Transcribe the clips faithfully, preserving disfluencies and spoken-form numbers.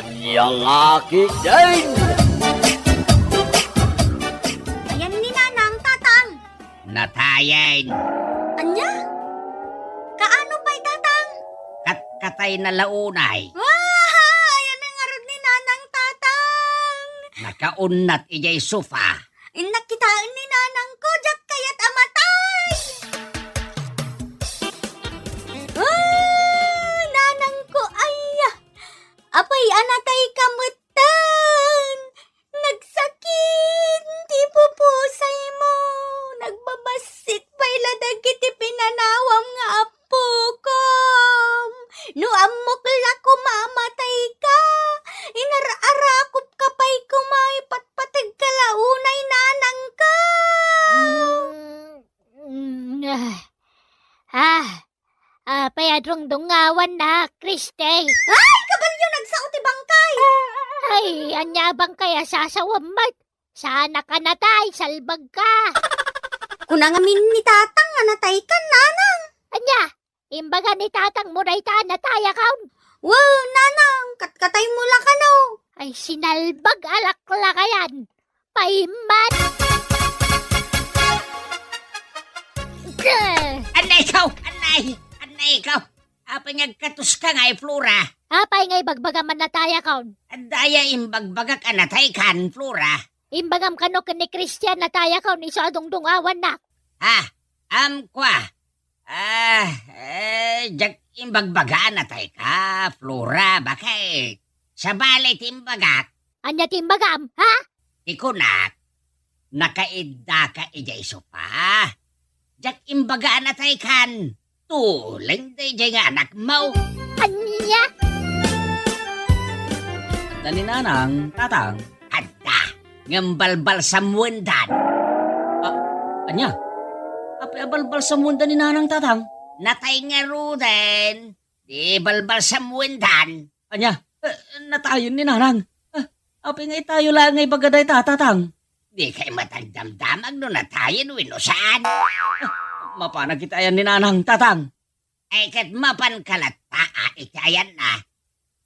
Yangaki din! Ayan ni Nanang, Tatang! Natayen! Ania? Kaano pay, Tatang? Katkatayna la unay. Wah! Ayan nga ngarud ni Nanang, Tatang! Nakaunnat idiay sofa. Innak kitaen ni Nanang ko, diak kayat a matay! Ah, Nanang ko, ay! Apay a natayka metten? Nagsakit ti pupusaymo. Nagbabassit pay la dagiti pinanawam nga appokom. No ammok la koma a matayka, inar-arakopka pay koma, ipatpategka la unay, Nanangko. Mm, mm, ah, ah, apay a dungdungawannak, Christy? Ay, kabalio, nagsao ti bangkay! Ay, ania a bangkay a sasawam met? Saanak a natay, salbagka! Kuna ngamin ni Tatang a nataykan, Nanang. Ania? Imbaga ni tatangmo dayta a natayakon? Wen, Nanang, katkataymo la kano. Ay, sinalbag a laklakayan! Paimmat! Gah! Annay ikaw! Annay! Annay ikaw! Apay nga agkatoska ngay, Flora? Apay nga ibagbagam a natayakon? Adda aya imbagbagak a nataykan, Flora? Imbagam kano ken ni Christian a natayakon isu a dungdungawannak. Ah, am, kua. Ah, eh, diak imbagbaga a natayka, Flora, baket? Sabali ti imbagak. Ania ti imbagam, ha? Ti kunak, nakaiddaka idiay sopa. Diak imbaga a nataykan, tuleng daydiay nga anakmo. Ania? Adda ni Nanang, Tatang. Adda, ngem balbalsamuendan. Ah, ania? Apay a balbalsamuenda ni Nanang, Tatang? Natay ngaruden, di balbalsamuendan. Ania? Eh, natayen ni Nanang. Ah, apay nga itayo laeng nga ibaga dayta, Tatang? Dikay met agdamdamag no natayen wenno saan. Ah, mapanak iti ayan ni Nanang, Tatang. Ay, ket mapanka latta iti ayanna.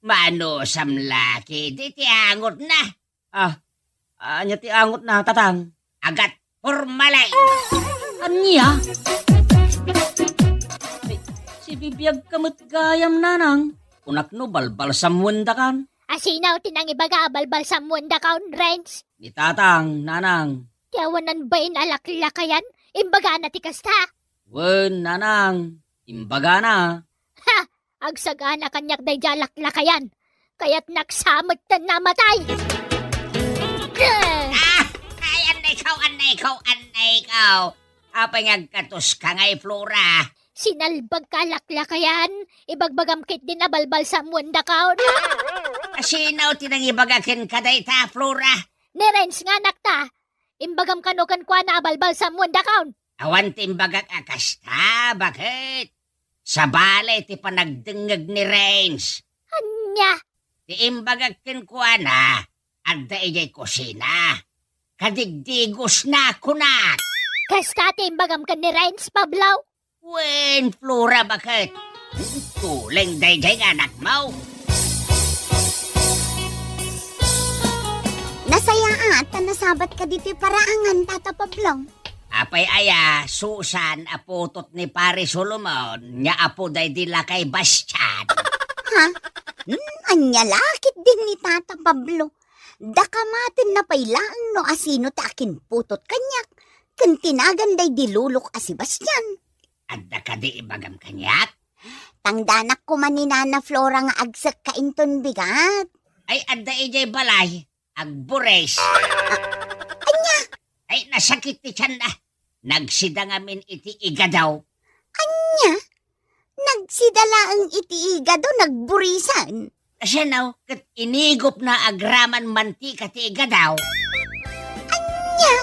Maanusam la ketdi ti angotna. Ah, ania ti angotna, Tatang? Agat pormalay. Ania? Ay, sibibiagka met gayam, Nanang. Kunak no balbalsamuendakan. Asino ti nangibaga a balbalsamuendakon, Renz? Ni Tatang, Nanang. Ti awanan bain a laklakayan? Imbagana ti kasta? Wen, Nanang. Imbagana. Ha! Agsagana kaniak daydiay a laklakayan. Kayatnak sa metten a matay. Ah! Ay, annay ikaw, annay ikaw, annay ikaw. Apay nga agkatoska ngay, Flora? Sinalbagka a laklakayan. Ibagbagam ketdin a balbalsamuendakon. Asino ti nangibaga kenka dayta, Flora? Ni Renz nga anakta. Imbagam kano kenkuana a balbalsamuendakon. Awan ti imbagak a kasta, baket? Sabali ti panagdengngeg ni Renz. Ania? Ti imbagak kenkuana, adda idiay kusina. Kadigdigosna, kunak. Kasta ti imbagam ken ni Renz, Pablo? Wen, Flora, baket? Tuleng daydiay nga anakmo. Nasayaat ta nasabatka ditoy paraangan, Tata Pablo. Apay aya, Susan, a putot ni Pare Solomon, nga apo daydi lakay Bastian? Ha? Hmm, ania la ketdin ni Tata Pablo? Daka matenna pay laeng no asino ti akinputot kaniak, ken ti nagan daydi lulok a si Bastian. Adda kadi ibagam kaniak? Tangdanak koma ni Nana Flora nga agsekka inton bigat. Ay, adda idiay balay. Agburis. A-, ania? Ay, nasakit ti tianna. Nagsida ngamin iti igado. Ania? Nagsida laeng iti igado, nagburisan? Kasano, ket inigupna agraman mantika ti igado. Ania?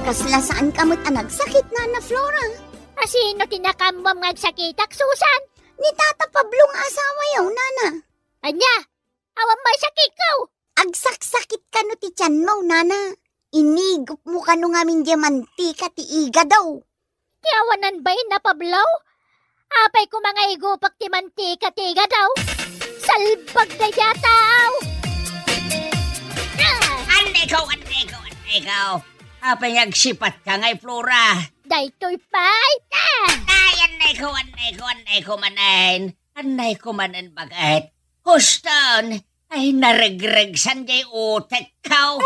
Kasla saanka met a nagsakit, Nana Flora? Asino ti nakaammoam nga agsakitak, Susan? Ni Tata Pablo nga asawayo, Nana. Ania? Awan maisakitko. Agsaksakit kano ti tianmo, Nana? Inigupmo kano ngamin diay mantika ti igado? Ti awanan bain a Pablo? Apay koma nga igupak ti mantika ti igadaw? Salbag daydi a tao! Ah! Anneko, anneko, anneko. Apay nga agsipatka ngay, Flora? Daytoy pay. Ah! Ay, anneko, anneko, anneko manen. Anneko manen, baket. Huston, ay, naregregsan jay utekko.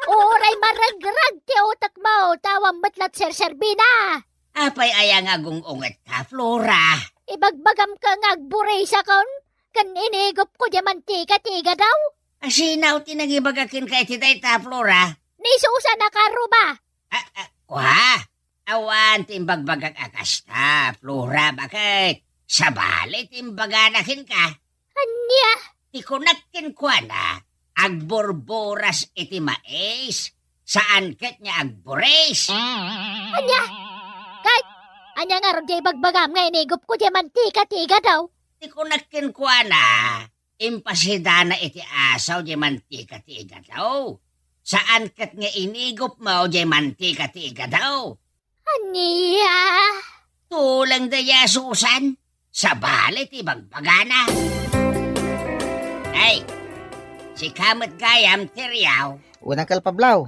Uray maregreg ti utekmo, ta awan met la ti serserbina. Apay aya nga agung-ungetka, Flora? Ibagbagam ka nga agburisakon, ken inigupko diay mantika ti igadaw. Asino ti nangibagak kenka iti dayta, Flora? Ni Susan a Carroma. Ah, ah, kua? Awan ti imbagbagak a kasta, Flora, baket? Sabali ti imbagana kenka. Ania? Ti kunak kenkuana, agburburas iti mais, saan ket nga agburis. Ania? Ket ania ngarud ti ibagbagam nga inigupko diay mantika ti igadaw? Ti kunak kenkuana, impasidana iti asaw diay mantika ti igadaw. Saan ket nga inigupmo diay mantika ti igadaw. Ania? Tuleng dayta, Susan. Sabali ti bagbagana. Ay, sika met gayam, Teriaw. Unang kalpablaw.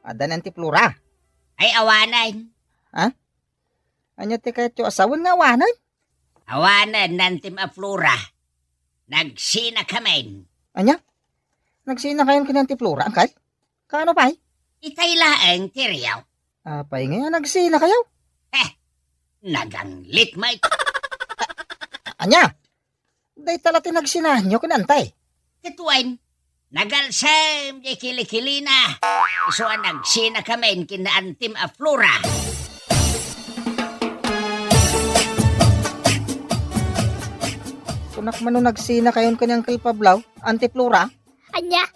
Adda ni Auntie Flora? Ay, awanen. Ha? Ania ti kayatyo a sawen nga awanen? Awanen, Auntie Flora. Nagsinakamin. Ania? Nagsinakayon ken ni Auntie Flora, angkel? Kaano pay? Itay laeng, Teriaw. Apay ngay a nagsinakayo? Eh, naganglit met. Ania? Dayta la ti nagsinaanyo ken ni Auntie? Ket wen, nagalsem diay kilikilina. Isu a nagsinakamin ken ni Auntie a Flora. Kunak man no nagsinakayon ken ni Uncle Pablo, Auntie Flora? Ania?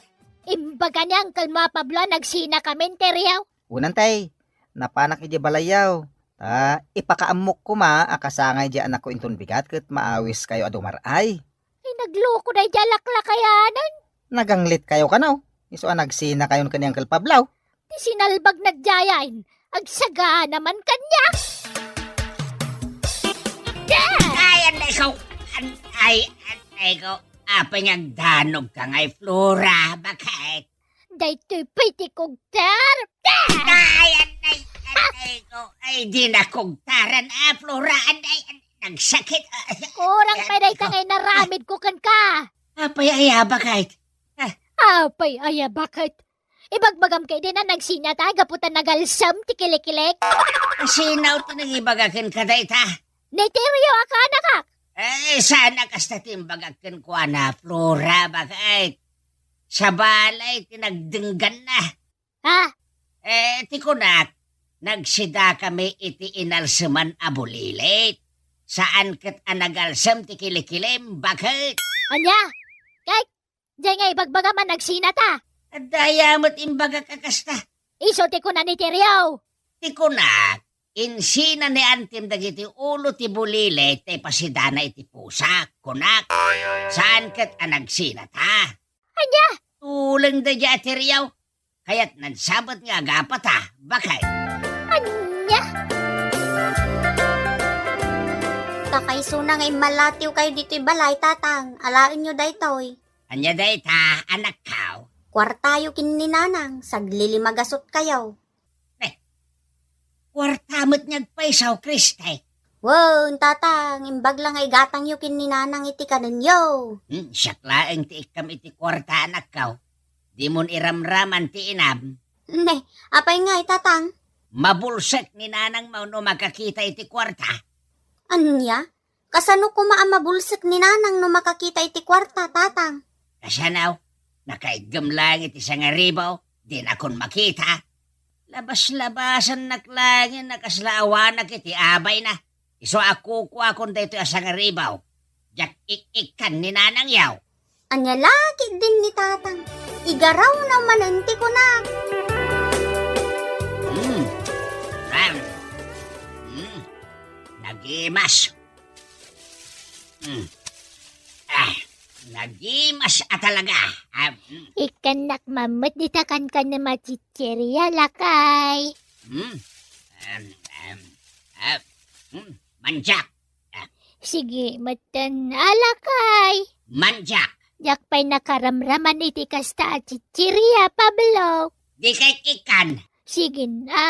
Imbaga ni Uncle mo a Pablo a nagsinakamin, Teriaw? Wen, Auntie, napanak idiay balayyo. Ta ipakaammok koma a kasangay diay anakko inton bigat ket maawiskayo a dumar-ay. Ay, nagloko daydi a laklakayanen. Naganglitkayo kano? Isu a nagsinakayon ken ni Uncle Pablo. Ti sinalbag na diayen, agsagana man kaniak. Ay, anneko! An-, ay, anneko! Apay nga agdanogka ngay, Flora? Baket? Daytoy pay ti kugter. Ay, annay, annay ko. Ay, di na kugtaran, a, Flora. Annay, an-, nagsakit. Kurang pay dayta nga inaramidko kenka. Apay aya, baket? Ah. Apay aya, baket? Ibagbagam ketdi a nagsinata gapu ta nagalsem ti kilikilik. Asino ti nangibaga kenka dayta? Ni Terio a kaanakak. Eh, saan a kasta ti imbagak kenkuana, Flora, baket? Sabali ti nagdengganna. Ha? Eh, ti kunak, nagsidakami iti inalseman a bulilit. Saan ket a nagalsem ti kilikilim, baket? Ania? Kay, diay nga ibagbagam a nagsinata? Adda aya met imbagak a kasta. Isu ti kuna ni Terio. Ti kunak, insina ni Antim dagiti ulo ti bulilit ta ipasidana iti pusak, kunak. Saan ket a nagsinata? Ania? Tuleng daydiay a Terio. Kayatna sa met nga agapata, baket? Ania? Kakaisuna nga immalatiwkayo ditoy balay, Tatang. Alaenyo daytoy. Ania dayta, anakko? Kuartayo ken ni Nanang, saglilimagasutkayo. Eh, kuarta met nga agpayso, Kriste. Wen, Tatang, imbag la nga igatangyo ken ni Nanang iti kanenyo. Hmm, siak laeng ti ikkam iti kuarta, anakko. Dimon iramraman ti inam. Ne, apay ngay, Tatang? Mabulsek ni Nanangmo no makakita iti kuarta. Ania? Kasano koma a mabulsek ni Nanang no makakita iti kuarta, Tatang? Kasano? Nakaidgem laeng iti sangaribu, dinakon makita. Labas-labasannak laeng a kasla awanak iti abayna. Isu a kukuakon daytoy a sangaribu. Diak ik-ikkan ni Nanangyo. Ania la ketdin ni Tatang? Igarawna manen ti kunak. Mm. Am. Mm. Nagimas. Mm. Ah, nagimas a talaga. Ah, mm. Ikkannak man met dita kankanam a chichirya, lakay. Mm. Am, am. Ah, mm. Manyak. Ah. Sige, metten, alakay. Mandiak. Diak pay nakaramraman iti kasta a chichiria, Pablo. Dika ikkan. Sige na.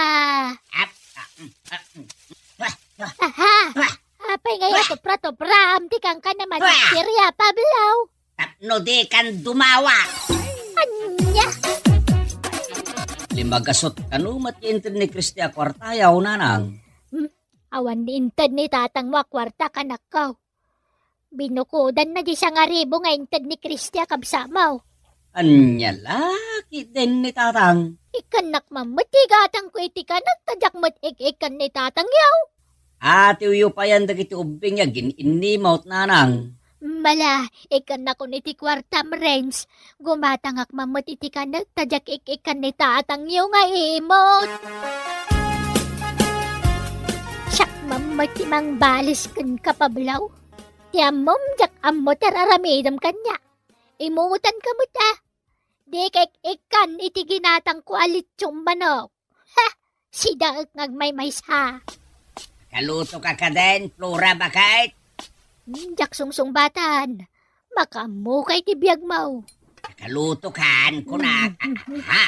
Ap-, ah, mm, ah, mm. Wah, wah. Aha. Wah. Apay nga Wah. Tupra-tupraam ti kankana a Wah. Chichiria, Pablo? Tapno dikan dumawa. Ania? Limagasut kano met ti inted ni Kristi a kuarta, yaw, nanang? Hmm? Awan ni inted ni tatangmo a kuarta kanakko. Binukodanna di sangaribu nga inted ni Kristi a kabsatmo. Ania la ketdin ni tatang? Ikkannak man met ti gatangko iti kanak ta diak met ik-ikkan ni tatang, yaw. Atiwyo payan dagiti ubbing nga gin-innimot, nanang. Mala, ikkannakon iti kuartam, Renz. Gumatangak man met iti kanak ta diak ik-ikkan ni tatangyo nga imot. Siak man met ti mangbalis kenka, Pablo. Ti ammom, diak ammo ti ar-aramidem kaniak. Imutanka met, a. Di ka ik-ikkan iti ginatangko a lechon manok. Ha! Sidaek nga agmaymaysa. Kalutoka kadin, Flora, baket? Hmm, diak sungsungbatan. Makaammoka iti biagmo. Kalutokan, kunak. Mm. Ha?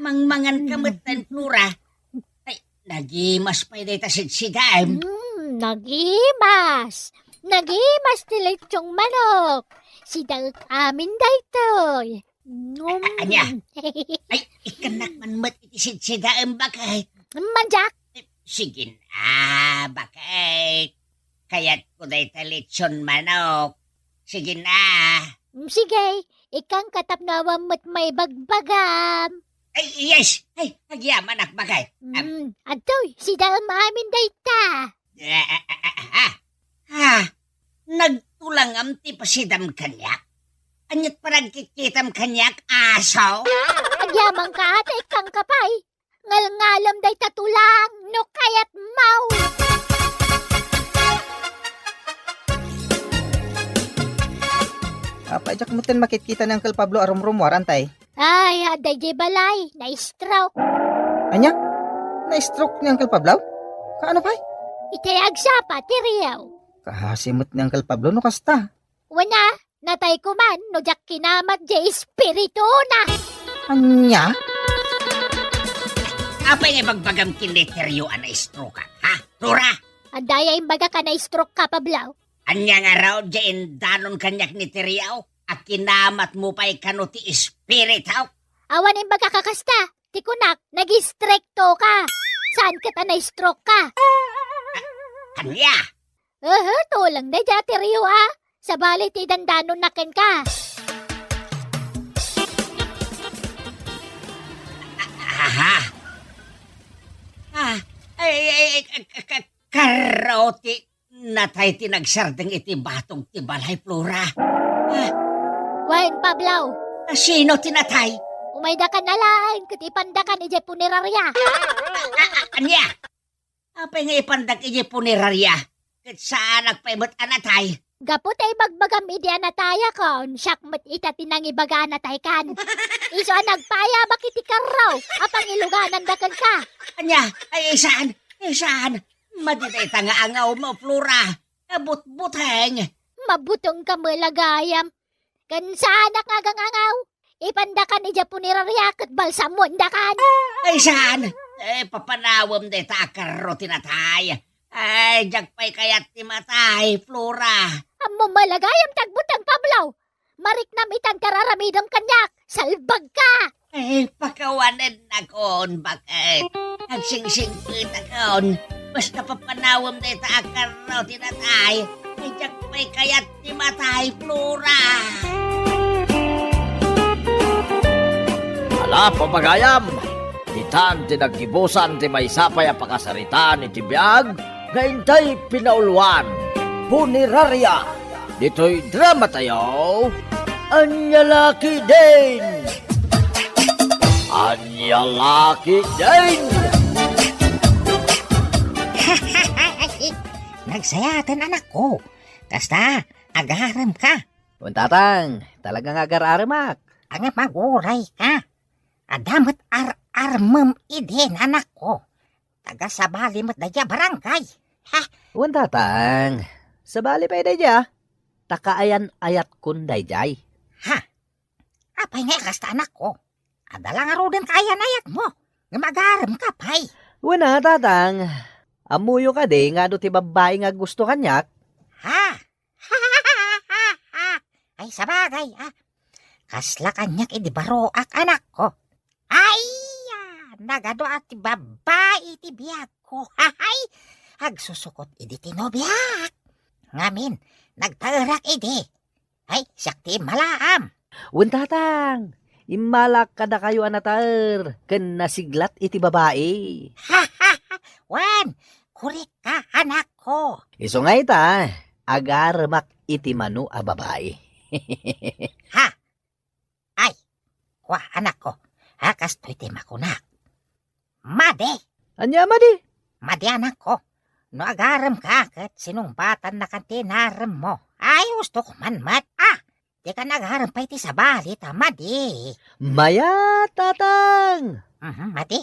Mangmangan ka metten, Flora. Ay, nagimas pay dayta sidsidaem. Hmm, nagimas. Nagimas ti lechon manok. Sidaek amin daytoy. Nom. A-, ania? Ay, ikkannak man met iti sidsidaem, baket. Mandiak. Sige na, baket. Kayatko dayta lechon manok. Sige na. Mm, sige, ikkanka tapno awan met maibagbagam. Ay, yes! Ay, agyamanak, baket. Am- Mm, adtoy, sidaem amin dayta. Ah, ah, ah, ah, ah. Ah, nagtulangam ti pasidam kaniak? Aniat panagkitkitam kaniak, aso? Agyamanka, a, ta ikkanka pay. Ngalngalem dayta tulang no kayatmo. Apay, diak metten makitkita ni Uncle Pablo a rumrumuar, antay. Ay, adda idiay balay, na-stroke. Ania? Na-stroke ni Uncle Pablo? Kaano pay? Itay agsapa ti riaw. Kaasi met ni Uncle Pablo no kasta. Wen a, natay koman no diak kinamat diay espirituna. Ania? Apay nga ibagbagam ken ni Terio a na-stroke-ak, ha? Flora! Adda aya imbagak a na-stroke-ka, Pablo? Ania ngarud diay indanon kaniak ni Terio a kinamatmo pay kano ti espirituk? Awan imbagak a kasta. Ti kunak, nag-istriktoka. Saan ket a na-stroke-ka? Ania? Aha, tulang daydiay a Terio, a. Sabali ti dandanonna kenka. Aha. Ah, ay, ay, ay, ka-, ka-, ka-, karo ti natay ti nagsardeng iti batog ti balay, Flora. Ah. Wen, Pablo. A, sino ti natay? Umaydakan a laeng ket ipandakan idiay puneraria. A-, a-, ania? Apay nga ipandak idiay puneraria? Ket saanak pay met a natay. Gapu ta ibagbagam idi a natayakon, siak met ita ti nangibaga a nataykan. Isu a nagpaayabak iti karro a pangilugananda kenka. Ania? Ay, saan? Ay, saan? Madi dayta nga angawmo, Flora. Abutbuteng. Mabutengka met la gayam. Ken saanak nga agangangaw. Ipandakan idiay puneraria ket balsamoendakan. Ay, saan? Eh, papanawem dayta a karro ti natay. Ay, diak pay kayat ti matay, Flora. Ammom met la gayam ti agbuteng, Pablo. Mariknam itan ti ar-aramidem kaniak. Salbagka! Eh, pakawanennakon, baket. Agsingsingpetakon. Basta papanawem dayta a karro ti natay. Ay, diak pay kayat ti matay, Flora. Ala, papagayam, ditan ti naggibusan ti maysa pay a pakasaritaan iti biag nga intay pinauluan, Puneraria. Ditoy drama tayo, Ania la ketdin? Ania la ketdin? Nagsayaten, anakko. Kasta, agararemka. Wen, tatang, talaga nga agar-aremak. Ania, maguray ka. Adda met ar-armem idin, anakko. Taga-sabali met daydiay a barangay. Ha? Wen, tatang. Sabali pay daydiay, a. Ta kaayan-ayatkon daydiay. Ha? Apay nga kasta, anakko? Adda la ngaruden kaayan-ayatmo. Ngem agaremka pay. Wen a, tatang. Ammoyo kadi nga adu ti babbai nga aggusto kaniak? Ha? Ay, sabagay, ah. Kasla kaniak idi baroak, anakko. Ay, ah, nagadu a ti babbai ti biagko. Hay, agsusukot idi ti nobiak. Ngamin, nagtaerak idi. Ay, siak ti immalaam. Wen, tatang, immalaak kadakayo a nataer ken nasiglat iti babai. Wen, korek ka, anakko. Isu nga ita, agaremak iti mano a babai. Ha? Ay, kua, anakko. Ha, kastoy ti makunak. Madi. Ania madi? Madi, anakko. No agaremka ket sinungbatannakan ti inaremmo. Ay, husto koma met. Ah, dika agarem pay ti sabali ta madi. Mayat, tatang. Mhm, madi.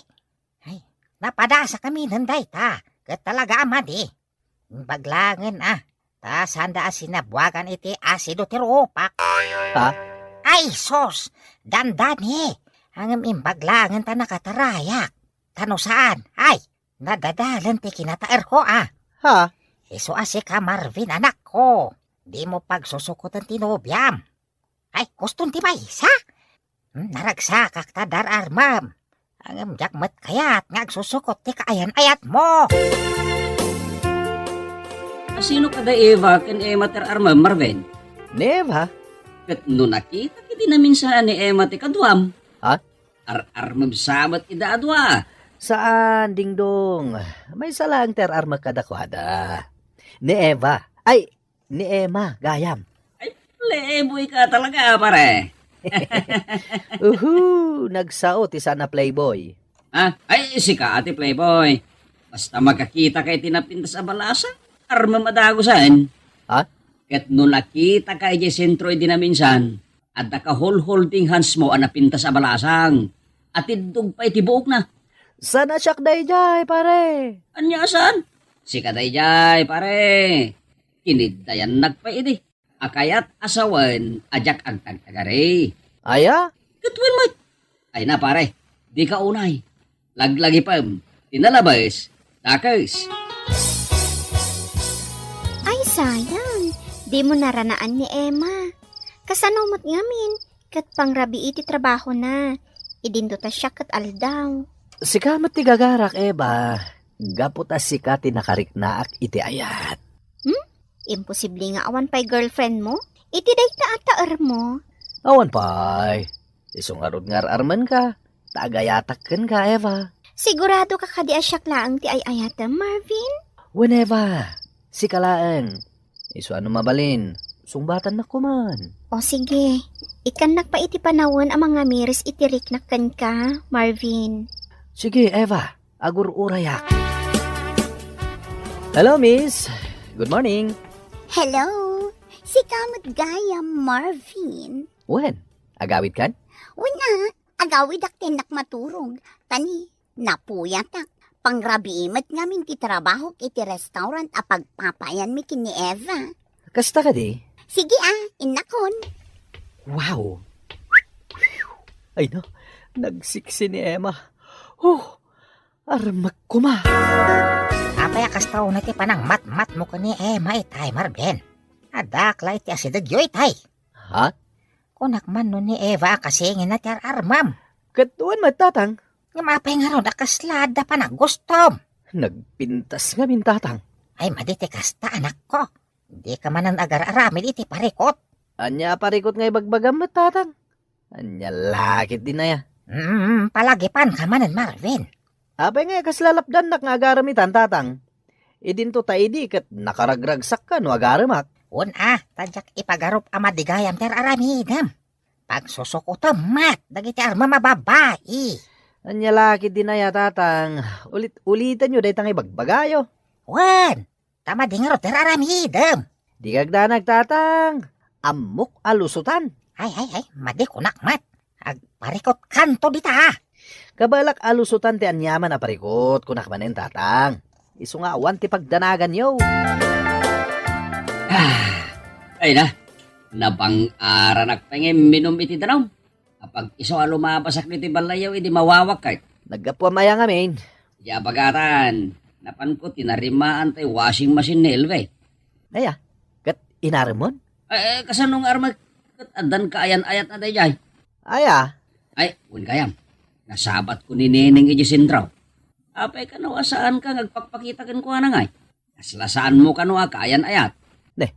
Ay, napadasakami dayta. Ket talaga a madi. Imbag laengen, ah. Ta saanda a sinabuagan iti asido ti rupak. Ha? Ay, sus! Dandani! Ngem imbag laengen ta nakatarayak. Ta no saan, ay, nadadalen ti kinataerko, ah. Ha? Isu a sika, Marvin, anakko. Dimo pagsusukoten ti nobiam. Ay, kuston ti maysa? Hmm, naragsakak ta dar-armem. Ngem diak met kayat nga agsusukot ti kaayan-ayatmo. Asino kada Eva ken Emma ti ar-armem, Marvin? Ni Eva? Ket no nakitak idi naminsan a ni Emma ti kaduam. Ha? Ar-armem sa met ida a dua. Saan, Dingdong. Maysa laeng ti ar-armek kadakuada. Ni Eva. Ay, ni Emma, gayam. Ay, playboy ka talaga, pare. Uhu, nagsao ti saan a playboy. Ah, ay, sika ti playboy. Basta makakita ka iti napintas a balasang, armem a dagusen. Ha? Ket no nakita ka idiay sentro idi naminsan, adda ka holding hands mo a napintas a balasang. Atiddog pay ti buokna. Saan a siak daydiay, pare? Ania saan? Sika daydiay, pare. Kiniddayannak pay idi a kayat a sawen a diak agtagtagari. Aya? Ket wen met. Ay na, pare, dika unay. Laglagipem ti nalabes, dakes. Ay, sayang. Dimo naranaan ni Emma. Kasano met ngamin? Ket pangrabii ti trabahona. Idinto ta siak ket aldaw. Sika met ti gagarak, Eva. Gapu ta sika ti nakariknaak iti ayat. Hmm? Imposible nga awan pay girlfriend mo? Iti dayta a taermo? Awan pay. Isu ngarud nga ar-armenka, ta agayatak kenka, Eva. Sigurado ka kadi a siak laeng ti ay-ayatem, Marvin? Wen, Eva, sika laeng. Isu a no mabalin, sungbatannak koman. O sige, ikkannak pay iti panawen a mangamiris iti riknak kenka, Marvin. Sige, Eva, agur-urayak. Hello, miss. Good morning. Hello. Sika met gayam, Marvin. Wen, agawidkan? Wen a, agawidak ti innak maturog. Ta ni, napuyatak. Pangrabii met ngamin ti trabahok iti restaurant a pagpapayanmi ken ni Eva. Kasta kadi? Sige a, innakon. Wow! Ay na, nagsiksi ni Emma. Huh! Armek koma. Apay a kasta unay ti panangmatmatmo ken ni Emma itay, Marvin? Addaak la iti asidegyo itay. Ha? Kunak man no ni Eva a kasinginna ti ar-armam. Ket wen met, tatang. Ngem apay ngarud a kasla adda panagustom? Nagpintas ngamin, tatang. Ay, madi ti kasta, anakko. Dika manen agar-aramid iti parikut. Ania a parikut nga ibagbagam met, tatang? Ania la ketdin aya? Mm, palagipanka manen, Marvin. Apay nga kasla lapdannak nga agarem itan, tatang? Idinto ta idi ket nakaragragsakka no agaremak. Wen a, ta diak ipagarup a madi gayam ti ar-aramidem. Pagsusukotem met dagiti armem a babbai. Ania la ketdin aya, tatang? Ulit-ulitenyo dayta nga ibagbagayo. Wen, ta madi ngarud ti ar-aramidem. Dika agdanag, tatang. Ammok a lusotan. Ay, ay, ay, madi kunak met. Agparikutkanto dita, a. Kabalak a lusotan ti aniaman a parikut, kunak manen, tatang. Isu nga awan ti pagdanaganyo. Ah, ay na, nabang-aranak pay nga imminum iti danum. Apag isu a lumabasak ditoy ballayyo idi mawawak kay. Naggapuam aya ngamin? Diay abagatan, napanko tinarimaan tay washing machine ni Elve. Aya, ket inaremon? Eh, kasano nga armek ket addan kaayan-ayatna daydiay? Aya? Ay, wen gayam. Nasabatko ni Neneng idiay sentro. Apay kano a saanka nga agpakpakita kenkuana ngay? Kasla saanmo kano a kaayan-ayat? Ne,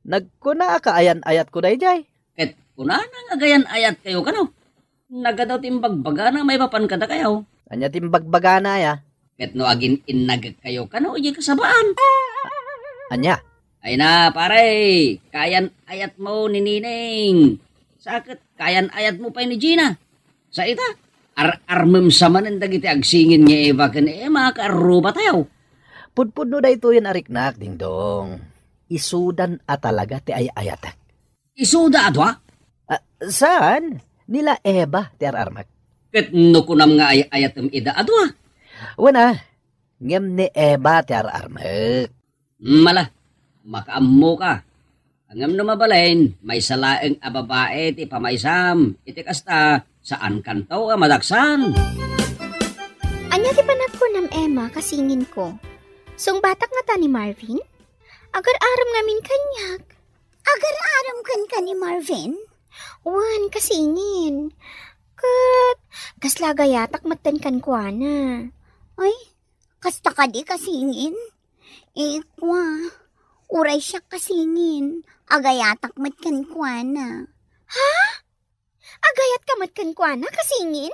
nagkuna a kaayan-ayatko daydiay. Ket kunana nga agayan-ayatkayo kano? Nagadaw ti imbagbagana maipapan kadakayo. Ania ti imbagbagana aya? Ket no agin-innagekkayo kano idiay kasabaan? Ania? Ay na, pare, kaayan-ayatmo ni Neneng. Sa ket kaayan-ayatmo pay ni Gina. Sa ita, ar-armem sa manen dagiti agsingin nga Eva ken Emma, kaarrubatayo. Pudpudno daytoyen a riknak, Dingdong. Isudan a talaga ti ay-ayatek. Isuda a dua? Ah, saan? Nila Eva ti ar-armek. Ket no kunam nga ay-ayatem ida a dua? Wen a, ngem ni Eva ti ar-armek. Mala, makaammoka. Ngem no mabalin, maysa laeng a babai ti pamaysam. Iti kasta, saankanto a madaksan. Ania ti panagkunam, Emma, kasinginko? Sungbatak ngata ni Marvin? Agar-arem ngamin kaniak. Agar-arem kenka ni Marvin? Wen, kasingin. Ket, kasla agayatak metten kenkuana. Ay, kasta kadi, kasingin? Ikua, uray siak, kasingin, agayatak met kenkuana. Ha? Agayatka met kenkuana, kasingin?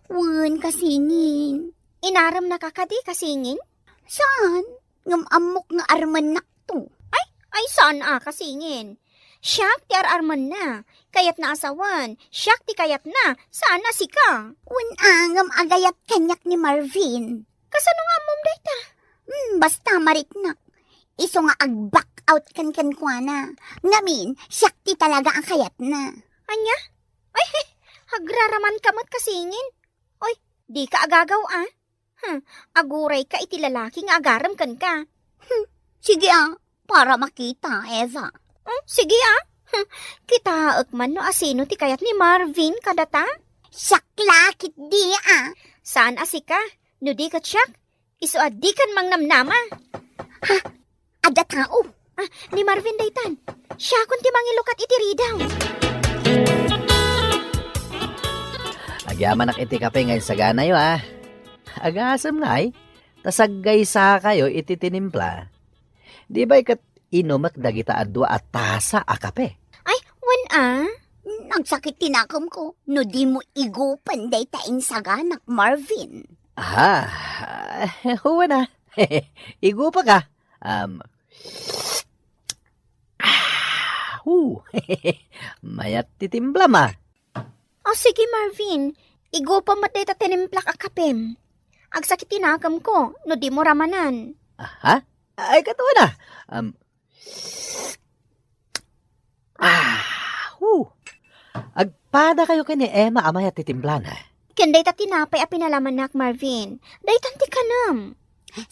Wen, kasingin. Inaremnaka kadi, kasingin? Saan? Ngem ammok nga armennakto. Ay, ay, saan a, kasingin? Siak ti ar-armenna. Kayatna a sawen, siak ti kayatna, saan a sika. Wen a, ngem agayat kaniak ni Marvin. Kasano nga ammom dayta? Hmm, basta mariknak. Isu nga ag-back out ken kenkuana. Ngamin, siak ti talaga a kayatna. Ania? Ay, agraramanka met, kasingin. Oy, dika agagaw a. Hmm, agurayka iti lalaki nga agarem kenka. Hmm, sige a, para makita, Eva. Hmm, sige a. Hmm, kitaek man no asino ti kayat ni Marvin kadata. Siak la ketdi a. Saan a sika? No di ket siak, isu a dikan mangnamnama. Ha? Adda tao? Ah, ni Marvin daytan. Siakon ti mangilukat iti ridaw. Agyamanak iti kape nga insaganayo, a. Agasem ngay, ta saggaysakayo iti tinimpla. Di bay ket inumek dagita a dua a tasa a kape? Ay, wen a. Nagsakit ti nakemko no dimo igupen dayta insaganak, Marvin. Aha, wen a. Igupek a. Um, ah, hu. Mayat ti timplam a. O, sige, Marvin. Igupem met dayta tinimplak a kapem. Agsakit ti nakemko no dimo ramanan. Aha? Ay, ket wen a. Um, ah, hu. Agpadakayo ken ni Emma a mayat ti timplana. Ken dayta tinapay a pinalamannak, Marvin. Daytan ti kanem.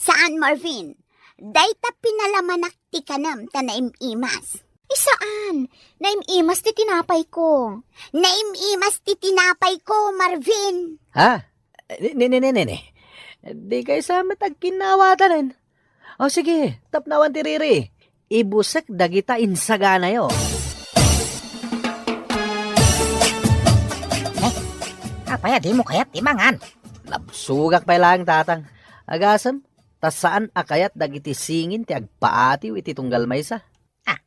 Saan, Marvin? Dayta pinalamanak ti kanem ta naim-imas. Isaan, naim-imas ti tinapayko. Naim-imas ti tinapayko, Marvin. Ha? Ni, ni, ni, ni, ni, ni. Dikay sa met agkinnawatanen. O sige, tapno awan ti riri. Ibusek dagita insaganayo. Eh, apay a dimo kayat ti mangan? Nabsogak pay laeng, Tatang. Agasem, ta saan a kayat dagiti singin ti agpaatiw iti tunggal maysa. Ah,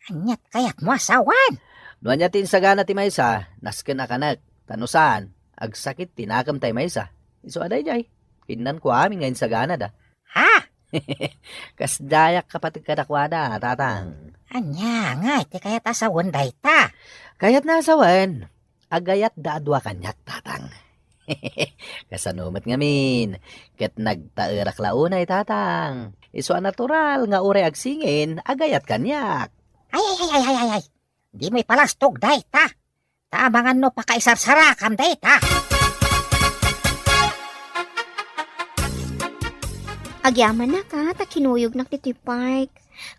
ania ti kayatmo a sawen? No ania ti insagana ti maysa, nasken a kanek. Ta no saan, agsakit ti nakem tay maysa. Isu a daydiay, kinnanko amin nga insaganada. Ha? Kasdiayak kapateg kadakuada, Tatang. Ania ngay ti kayat a sawen dayta? Kayatna a sawen, agayatda a dua kaniak, Tatang. Kasano met ngamin, ket nagtaerak la unay, Tatang. Isu a natural nga uray agsingin, agayat kaniak. Ay, ay, ay, ay, ay, ay, ay. Dimo ipalastog dayta. Ta amangan no pakaisarsarakam dayta. Agyamanak a, ta kinuyognak ditoy park.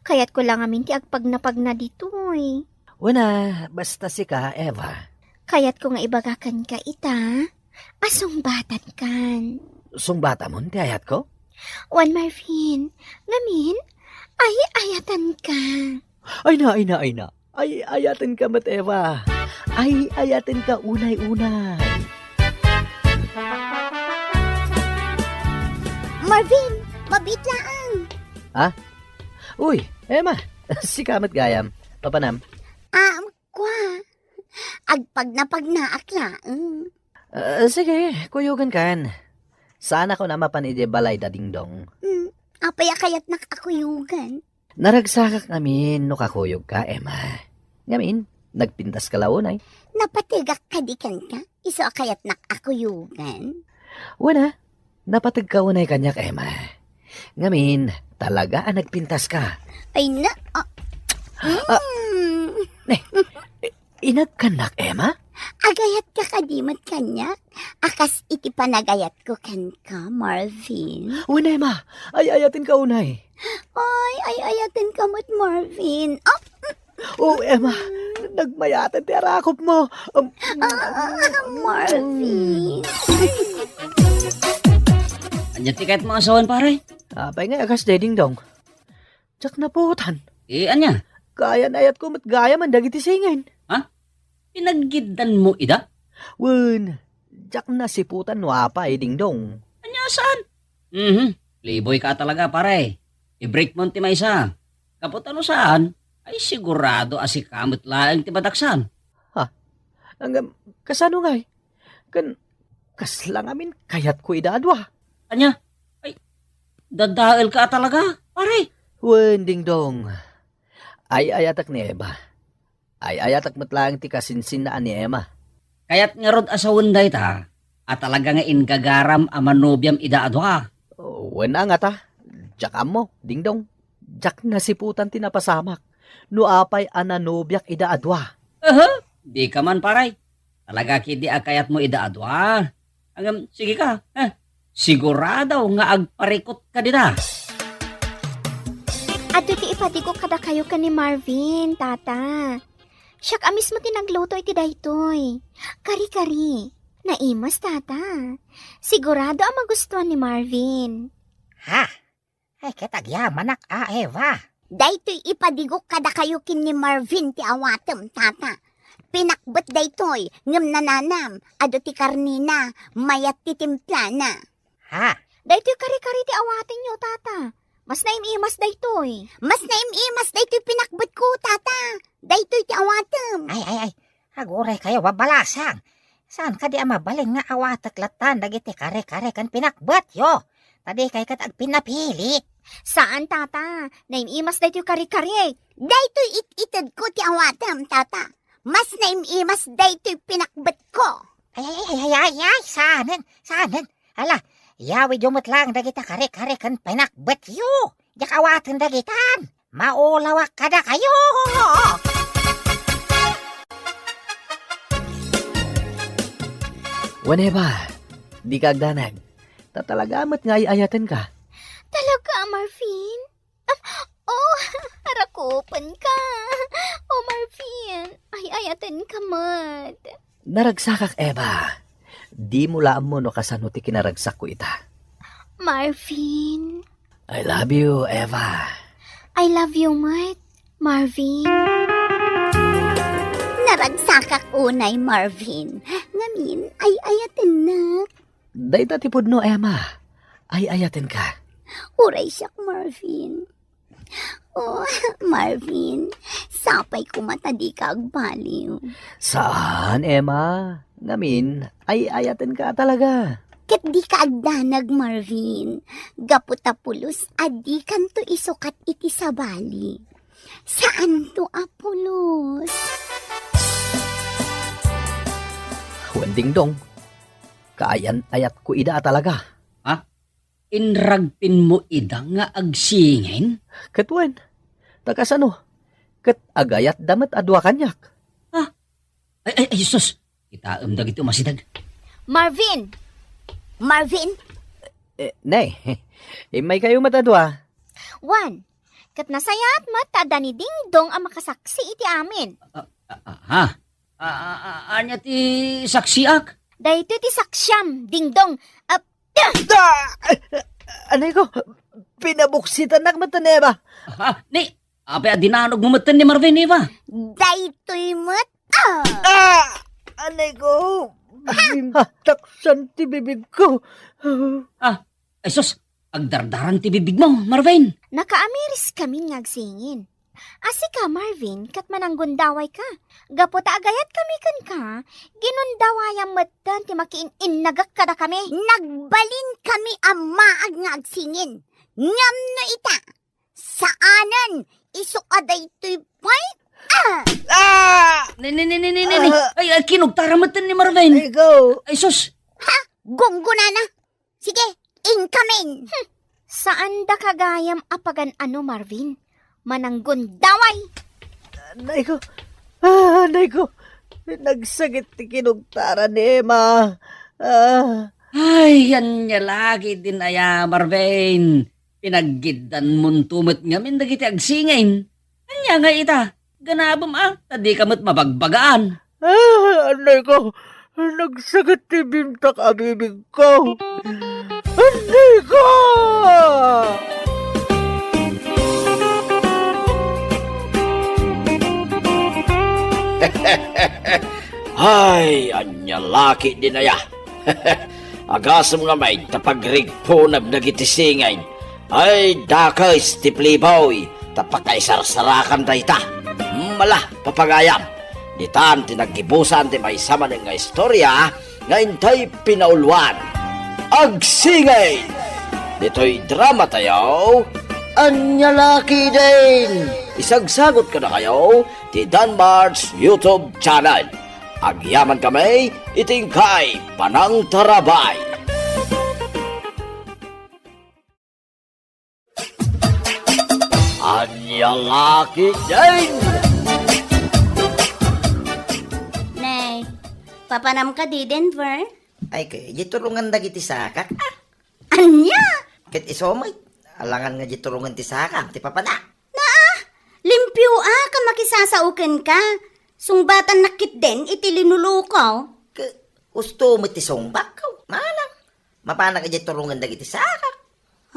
Kayatko la ngamin ti agpagnapagna ditoy. Wen a, basta sika, Eva. Kayatko nga ibaga kenka ita a sungbatankan. Sungbatamon ti ayatko? Wen, Marvin, ngamin, ay-ayatanka. Ay na, ay na, ay na. Ay-ayatenka met, Eva. Ay-ayatenka unay-unay. Marvin, mabiit laeng. Ha? Uy, Emma. Sika met gayam. Papanam? Ah, kua. Agpagnapagnaak laeng. Ah, sige, kuyogenkan. Saan a kuna mapan idiay balay da Dingdong? Hmm, apay a kayatnak a kuyogan? Naragsakak ngamin no kakuyogka, Emma. Ngamin, nagpintaska la unay. Napategak kadi kenka? Isu a kayatnak a kuyogan? Wen a, napategka unay kaniak, Emma. Ngamin, talaga a nagpintaska. Ay na, ah, Ah. mm. Eh, inagkanak, Emma? Agayatka kadi met kaniak? A kas iti panagayatko kenka, Marvin. Wen, Emma, ay-ayatenka unay. Ay, ay-ayatenka met, Marvin. Ah, Oh, Emma, nagmayatan ti arakopmo. Um, ah, Marvin. Ania ti kayatmo a sawen, pare? Apay nga a kas daytoy, Dingdong? Diak naputan. Eh, ania? Kayan-ayatko met gayamen dagiti singin. Ha? Pinaggiddanmo ida? Wen, diak nasiputan no apay, Dingdong. Ania saan? Mhm. Playboy ka talaga, pare. I-break mo ti maysa. Gapu ta no saan, ay sigurado a sika met laeng ti madaksan. Ha? Ngem, kasano ngay? Ken, kasla ngamin kayatko ida a dua. Ania? Ay, dadael ka talaga, pare. Wen, Dingdong. Ay-ayatek ni Eva. Ay-ayatek met laeng ti kasinsinna a ni Emma. Kayat ngarud a sawen dayta, a talaga nga ingagaram a manobiam ida a dua. Oh, wen a ngata, diak ammo, Dingdong. Diak nasiputan ti napasamak. No apay a nanobiak ida a dua. Aha, dika man, pare. Talaga ketdi a kayatmo ida a dua. Ngem, sige ka, eh. Sigurado nga agparikut ka dita. Adu ti ipadigok kadakayo ken ni Marvin, tata. Siak a mismo ti nagluto iti daytoy. Kari-kari. Naimas, tata. Sigurado a magustuhan ni Marvin. Ha? Ay, ket agyamanak a, Eva. Daytoy ipadigok kadakayo ken ni Marvin ti awatem, tata. Pinakbet daytoy, ngem nananam, adu ti karnina, mayat ti timplana. Ha? Daytoy kari-kari ti awatenyo, tata. Mas naim-imas daytoy. Mas naim-imas daytoy pinakbetko, tata. Daytoy ti awatem. Ay, ay, ay. Aguray kayo, babalasang. Saan kadi a mabalin nga awatek latta dagiti kare-kare ken pinakbetyo? Ta dikay ket agpinnapilit. Saan, tata. Naim-imas daytoy kare-kare. Daytoy it-itedko ti awatem, tata. Mas naim-imas daytoy pinakbetko. Ay, ay, ay, ay, ay, ay, saanen, saanen. Ala, yawidyo met laeng dagiti kare-kare ken pinakbetyo. Diak awaten dagitan. Maulawak kadakayo! Wen, Eva, dika agdanag. Ta talaga met nga ay-ayatenka. Talaga, Marvin? Ah, oh, arakupenka. Oh, Marvin, ay-ayatenka met. Naragsakak, Eva. Dimo la ammo no kasano ti kinaragsakko ita. Marvin. I love you, Eva. I love you met, Marvin. Naragsakak unay, Marvin. Ngamin, ay-ayatennak. Dayta ti pudno, Emma. Ay-ayatenka. Uray siak, Marvin. Oh, Marvin, sapay koma ta dika agbaliw. Saan, Emma? Ngamin, ay-ayatenka talaga. Ket dika agdanag, Marvin. Gapu ta pulos a dikanto isukat iti sabali. Saanto a pulos. Wen, Dingdong, kaayan-ayatko ida a talaga. Ha? Inragpinmo ida nga agsingin? Ket wen, ta kasano? Ket agayatda met a dua kaniak. Ha? Ay, ay, ay, sus! Kitaem dagiti umasideg. Marvin! Marvin! Eh, ne, Immaykayo met a dua. Wen, ket nasayaat met ta adda ni Dingdong a makasaksi iti amin. Ah, ah, ah, ha? Ah, ah, ah, ania ti saksiak? Daytoy ti saksiam, Dingdong. Ah, Da! Anay ko, pinabuksitannak met ni Ema. Ha? Ni, apay a dinanogmo metten ni Marvin, Eva? Daytoy met, ah! Ah! Anay ko, bintaksan ti bibigko. Ah, ay sus, agdardarang ti bibigmo, Marvin. Nakaamiriskamin nga agsingin. A sika, Marvin, ket mananggundawayka. Gapu ta agayatkami kenka, ginundawayam metten ti makiin-innagek kadakami. Nagbalinkami a maag nga agsingin. Ngem no ita, saanen, isu a daytoy pay? Ah! Ah! Ni, ni, ni, ni, ni, ni, ni. Ah! Ay, ay, kinugtara metten ni Marvin. Ay, go. Ay, sus. Ha? Gunggonana? Sige, inkamin! Hmm. Saandaka gayam a pagan-ano, Marvin. Mananggundaway! Anay ko. Ah, anay ko. Nagsakit ti kinugtara ni Ema. Ah. Ay, ania la ketdin aya, Marvin. Pinaggiddanmonto met ngamin dagiti agsingin. Ania ngay ita? Ganabem a, ta dika met mabagbagaan. Ah, anay ko, nagsakit ti bintak a bibigko. Anay ko! Ay, ania la ketdin aya. Agasem nga maid ta pagrigpunem dagiti singin. Ay, dakes ti playboy, ta pakaisarsarakanda dayta. Mala, papagayam, ditan ti naggibusan ti maysa manen nga istorya nga intay pinauluan. Agsingin! Ditoy drama tayo, Ania la ketdin! Isagsagot kadakayo ti Danmar's YouTube channel. Agyaman kami iti inkay panangtarabay. Ania la ketdin! Nay, papanam kadi, Denver? Ay, kay, di turungan dagiti sakak. Ah, ania? Ket isu met, alangan nga di turungan ti sakak, ti papanak. Naa, limpio a ka makisasao kenka. Sungbatannak ketdin iti linuluko. Ke, husto met ti sungbak, manang. Mapanak idiay turungan dagiti sakak.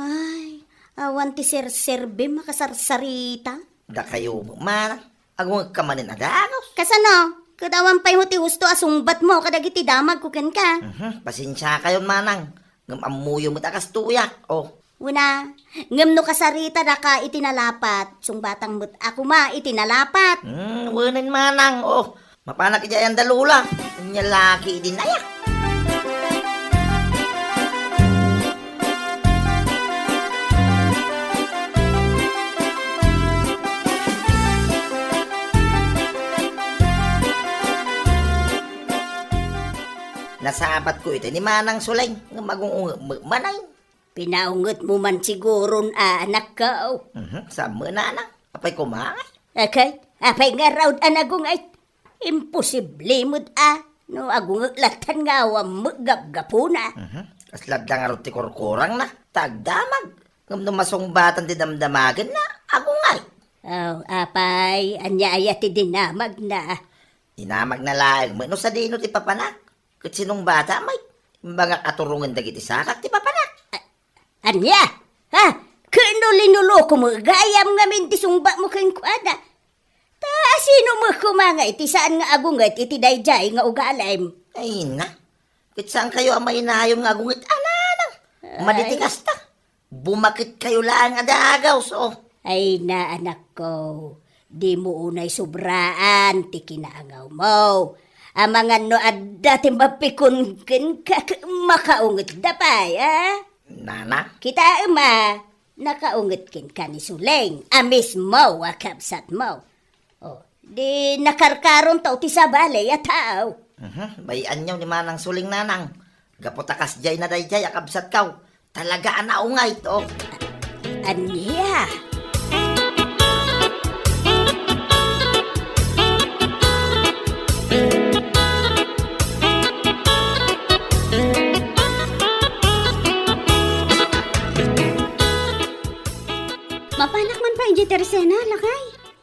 Ay, awan ti serserbim a kasarsarita. Dakayo met, manang. Agungekka manen a dagus. Kasano? Ket awan pay met ti husto a sungbatmo kadagiti damagko kenka. Mhm, pasensiakayon, manang. Ngem ammoyo met a kastoyak. Oh. Wen a, ngem no kasaritada ka iti nalapat, sungbatang met a koma iti nalapat. Hmm, wenen manang, oh. Mapanak idiay anda, Lola. Ania la ketdin aya. Nasabatko iti ni Manang Suleng, ngem agung-ungek met manay. Pinaungetmo man siguron, anakko. Mhm, saan met, nanang? Apay koma ngay? Akay, apay ngarud a nagunget? Imposible met a no agungek lattan nga awan met gapgapuna. Mhm. Kasla adda ngarud ti kurkurangna, ta agdamag. Ngem no masungbatan ti damdamagenna, agunget. Oh, apay, ania aya ti dinamagna? Dinamagna laeng met no sadino ti papanak. Ket sinungbata met? Imbagak a turungen dagiti sakak ti papanak. A-, ania? Ha? Ket no linuluko met gayam ngamin ti sungbatmo kenkuana? Ta asino met koma ngay ti saan nga agunget iti daydiay nga ugalim? Ay, na. Ket saankayo a mainayon nga agunget, a nanang? Ay. Madi ti kasta. Bumaketkayo laeng a dagus, oh. Ay na, anakko, dimo unay sobraan ti kinaangawmo. Amangan no adda ti mapikon kenka, makaungetda pay, a? Nana? Kitaem a, nakaunget kenka ni Suleng a mismo a kabsatmo. Oh, di nakarkaronto ti sabali a tao. Mhm, bay-anyo ni Manang Suleng, nanang. Gapu ta kasdiay na daydiay a kabsatko. Talaga a naunget, oh. Ania?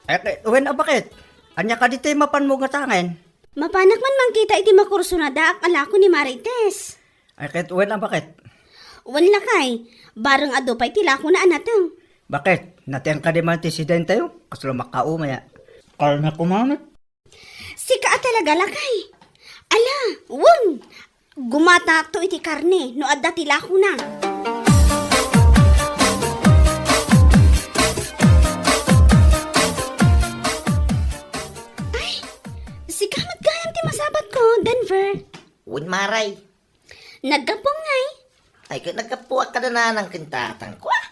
Ay, ket wen a baket? Ania kadi ti mapanmo nga tangen? Mapanak man mangkita iti makursunadaak a lako ni Marites. Ay, ket wen a baket? Wen lakay, bareng adu pay ti lakona a nateng. Baket? Nateng kadi man ti sidentayo? Kasla makaumay a. Karne koma met. Sika a talaga, lakay. Ala, wen! Gumatakto iti karne no adda ti lakona. Ay, sika met gayam ti masabatko, Denver. Wen, Maray. Naggapuam ngay? Ay, ket naggapuak kada nanang ken tatangko, a.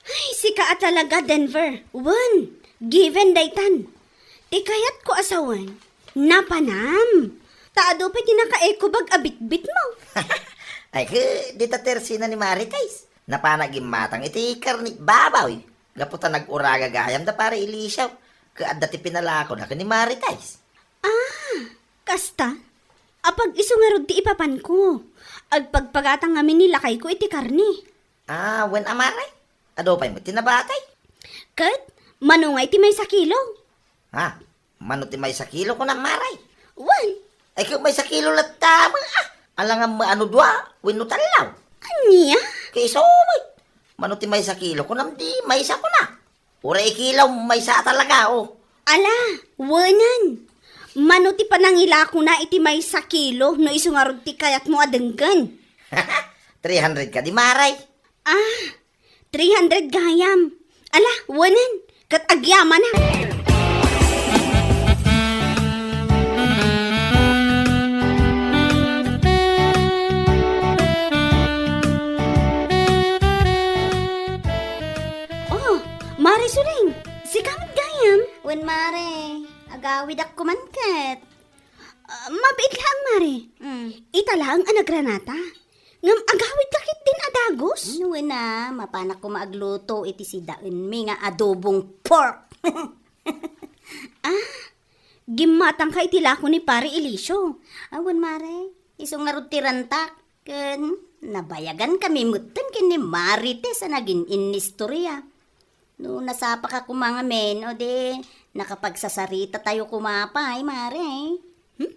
Ay, sika a talaga, Denver. Wen, given daytan. Ti kayatko a sawen, napanam. Ta adu pay ti nakaekubag a bitbitmo. Ay, ket dita tersina ni Marites. Napana gimmatang iti karne baboy. Gapu ta nag-uraga gayam da Pari Eliseo. Ket adda ti pinalakona ken ni Marites. Ah, kasta? Apag-isu ngarud ti ipapanko. Agpagpagatan ngamin ni lakayko iti karne. Ah, wen a, Maray. Adu pay met ti nabatay. Ket, mano ngay ti maysa kilo? Ha? Mano ti maysa kilo, kunam, Maray? Wen. Ay, ket maysa kilo latta, a. Alangan mo ano dua, wenno tallo. Ania? Ket isu met. Mano ti maysa kilo, kunam, di maysa kuna. Uray ikilaw, maysa a talaga, o. Ala, wenen. Mano ti panangilakona iti maysa kilo no isu ngarud ti kayatmo a denggen? Three hundred kadi, Maray. Ah, three hundred gayam. Ala, wenen. Ket agyamanak. Oh, Mare Suling, sika met gayam? Wen, Mare, agawidak koman ket. Ah, mabiit laeng, Mare. Mm. Ita laeng a nagranata. Ngem agawidka ketdin a dagus? Wen a, mapanak koma agluto iti sidaenmi nga adobong pork. Ah, gimmatangka iti lako ni Pare Elicio. Awan, Mare. Isu ngarud ti rantak. Ken nabayagankami metten ken ni Marites a nagin-innistoria. No nasapaka koma ngamin, o di, nakapagsasaritatayo koma pay, Mare. Hmm?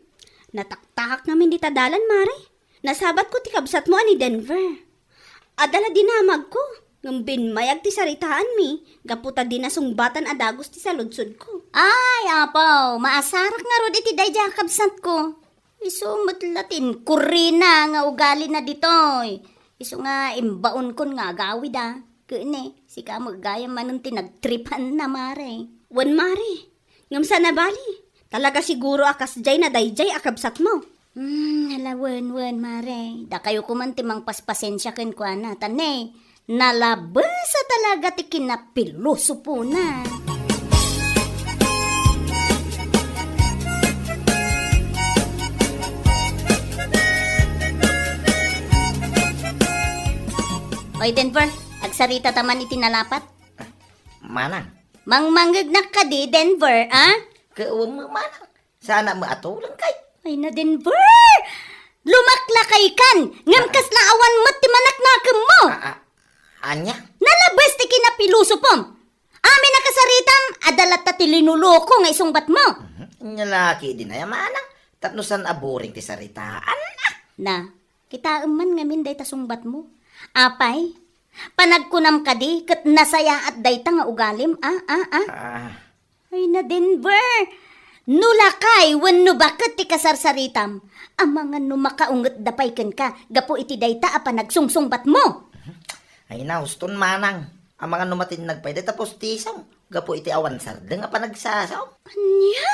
Nataktakak ngamin dita dalan, Mare. Nasabatko ti kabsatmo a ni Denver. Adda la dinamagko, ngem binmayag ti saritaanmi, gapu ta di nasungbatan a dagus ti saludsodko. Ay, apo, maasarak ngarud iti daydiay a kabsatko. Isu met la ti inkurrina nga ugalina ditoy. Isu nga imbaonkon nga agawida. Ken, sika met gayam manen ti nagtripanna, Mare. Wen, Mare. Ngem saan a bali. Talaga siguro a kasdiay na daydiay a kabsatmo. Hmm, ala, wen, wen, Mare. Dakayo koman ti mangpaspasensia kenkuana. Ta ne, nalabes a talaga ti kinapilosopona. Oy, Denver, agsarita ta man iti nalapat. Manang. Mangmangngegnak kadi, Denver, a? Ket wen met, Manang. Saanak met a tuleng kay. Ay na, Denver! Lumaklakaykan! Ngem Ah. kasla awan met ti manaknakemmo! Ah, ah. Ania? Nalabes ti kinapilosopom! Amin a kasaritam, adda latta ti linoloko nga isungbatmo! Mhm. Ania la ketdin aya, Manang? Tapno saan a boring ti saritaan, a? Na, kitaem man ngamin dayta sungbatmo. Apay, panagkunam kadi ket nasayaat dayta nga ugalim, a, a, a? Ah. Ay na, Denver! No lakay wenno baket ti kasarsaritam, amangan no makaungetda pay kenka gapu iti dayta a panagsungsungbatmo. Ay na, huston, Manang. Amangan no matinnag pay dayta pustisam gapu iti awan sardeng a panagsasaom. Ania?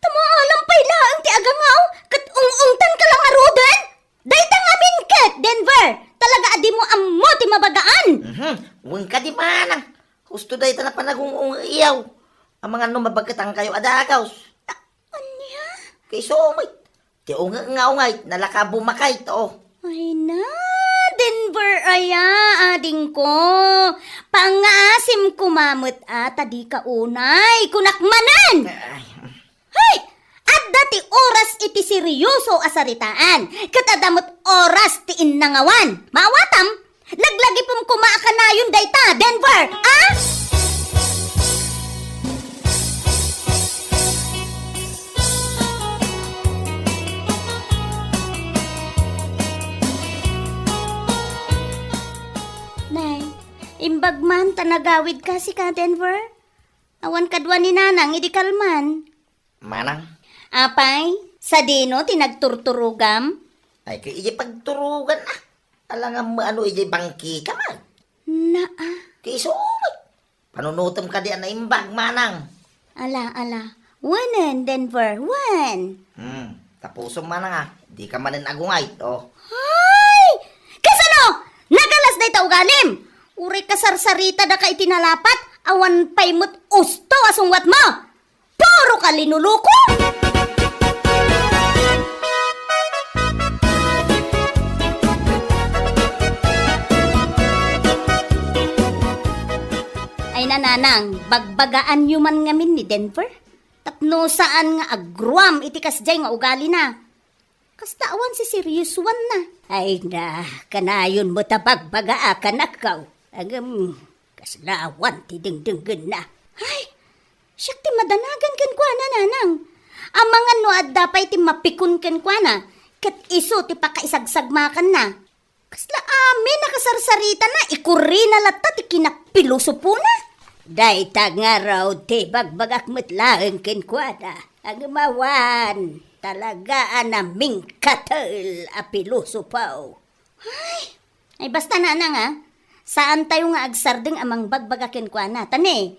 Tamaalam pay laeng ti agangaw ket ung-ungtanka la ngaruden? Dayta ngamin ket, Denver, talaga a dimo ammo ti mabagaan. Mhm. Wen kadi, Manang. Husto dayta a panagung-ung-iyaw. Amangan no mabagetankayo a dagus. Ania? Kayso met. Ti ungngaw ngay, nalaka bumakay to. Ay na, Denver aya, adingko. Pangngaasim koma met a ta dika unay, kunak manen. Ay. Hay! Adda ti oras iti seryoso a saritaan, ket adda met oras ti innangawan. Maawatam, laglagipem koma a kanayon dayta, Denver, a? Agman ta nagawidka, sika, Denver? Awan kadua ni Nanang idi kalman. Manang? Apay, sadino ti nagturturogam? Ay, kay idiay pagturogan, ah. Alangan mo ano idiay bangkika, man. Naa. Kay isu, panunutem kadi a naimbag, Manang. Ala, ala. Wenen, Denver, wen? Hmm, tapusom, Manang, ah. Di ka manen agungay, oh. Ay! Kasano? Nagalas dayta ugalim! Uray kasarsarita daka iti nalapat, awan pay met usto a sungwat mo! Puro ka linuluko! Ay, Nanang, bagbagaanyo man ngamin ni Denver? Tapno saan nga agruam iti kasdiay nga ugalina. Kasla awan siseriosoanna. Ay na, kanayon met a bagbagaak, anakko. Ngem, kasla awan ti dengdenggenna. Ay, siak ti madanagan kenkuana, Nanang. Amangan no adda pay ti mapikon kenkuana, ket isu ti pakaisagsagmakanna. Kasla amin a kasarsaritana, ikurrina latta ti kinapilosopona. Dayta ngarud ti bagbagak met laeng kenkuana. Agmawan, talaga a namingkatel a pilosopo. Ay, ay basta, Nanang, a. Saantayo nga agsardeng a mangbagbaga kenkuana. Ta ne,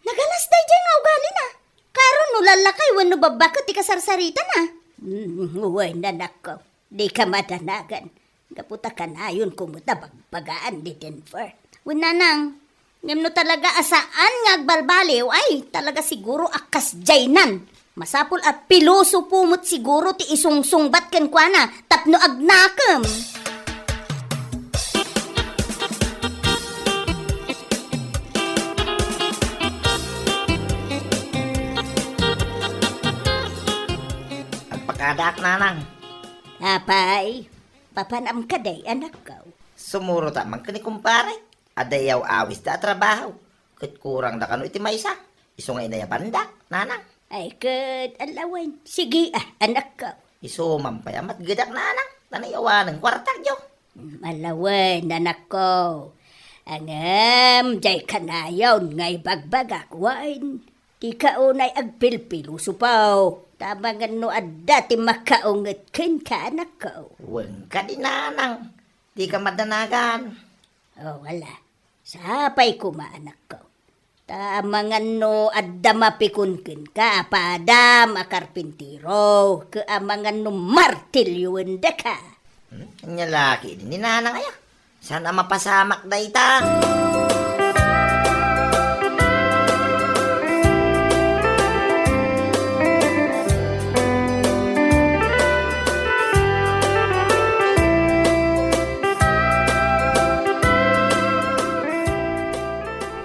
nagalas daydiay nga ugalina. Karon no lallakay wenno babbaket ti kasarsaritana. Mm, wen, anakko. Dika madanagan. Gapu ta kanayonko met a bagbagaan ni Denver. Wen, Nanang, ngem no talaga a saan nga agbalbaliw, ay, talaga siguro a kasdiaynan. Masapul a pilosopo met siguro ti isungsungbat kenkuana tapno agnakem. Agpakadaak, Nanang. Apay, papanam kadi, anakko? Sumurot man ken ni kumpare. Adda iyaw-awis da a trabaho, ket kurang da kano iti maysa. Isu nga inayabanda, Nanang. Ay, ket, alawen. Sige, ah, anakko. Isu man pay a matgedak, Nanang, ta naiyawanen kuartak, yo. Alawen, anakko. Ngem, diay kanayon nga ibagbagak, wen. Dika unay agpilpilosopo. Ta amangan no adda ti makaunget kenka, anakko. Wen kadi, Nanang. Dika madanagan. O, wala. Sapay koma, anakko. Ta amangan no adda mapikon kenka a padam a karpintero, ket amangan no martilyoendaka. Hmm? Ania la ketdi ni Nanang aya? Saan a mapasamak dayta?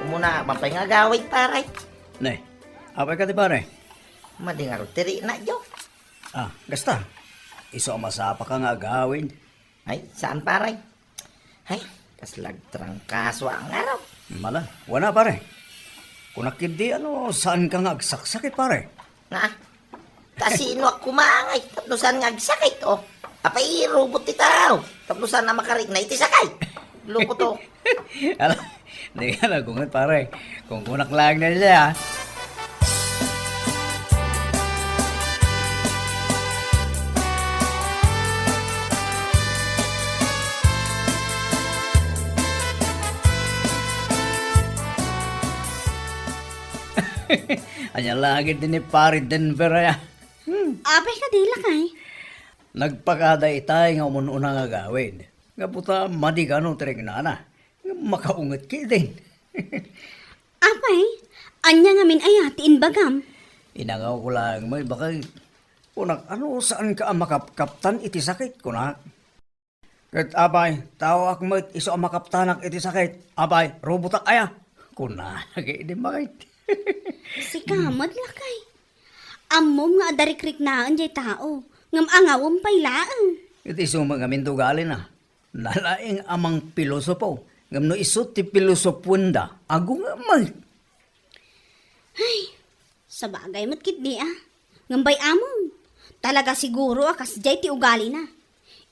Umuna, man pay nga agawid, pare. Ne, apay kadi, pare? Madi ngarud ti rikna, Joe. Ah, kasta. Isu a masapaka nga agawid. Ay, saan, pare? Ay, kasla agtrangkaso a ngarud. Mala, wana, pare. Kunak ketdi, ano, saanka nga agsaksakit, pare? Nga, ta sinoak koma ngay, tapno saan nga agsakit, o. Apay, robot ti tao, tapno saan a makarikna iti sakit. Loko to. Ala, di ka nagunget, pare. Kung kunak lang na siya, ah. Ania la ketdi ni Pare Denver aya? Hmm. Apay kadi, lakay? Nagpakada itay nga umun-una nga agawid. Gapu ta madi kano ti riknana. Makaunget ketdin. Apay, ania ngamin aya ti imbagam? Inangawko laeng met, baket. Kunak, ano, saanka a makapkaptan iti sakit, kunak. Ket apay, taoak met isu a makaptanak iti sakit. Apay, robotak aya? Kunana ketdi, baket. Sika met, lakay. Ammom nga adda rikriknaen diay tao, ngem angawem pay laeng. Ket isu met ngamin ti ugalina. Nalaing a mangpilosopo, ngem no isu ti pilosopoenda, agungem met. Ay, sabagay met ketdi a. Ngem bay-amon, talaga siguro a kasdiay ti ugalina.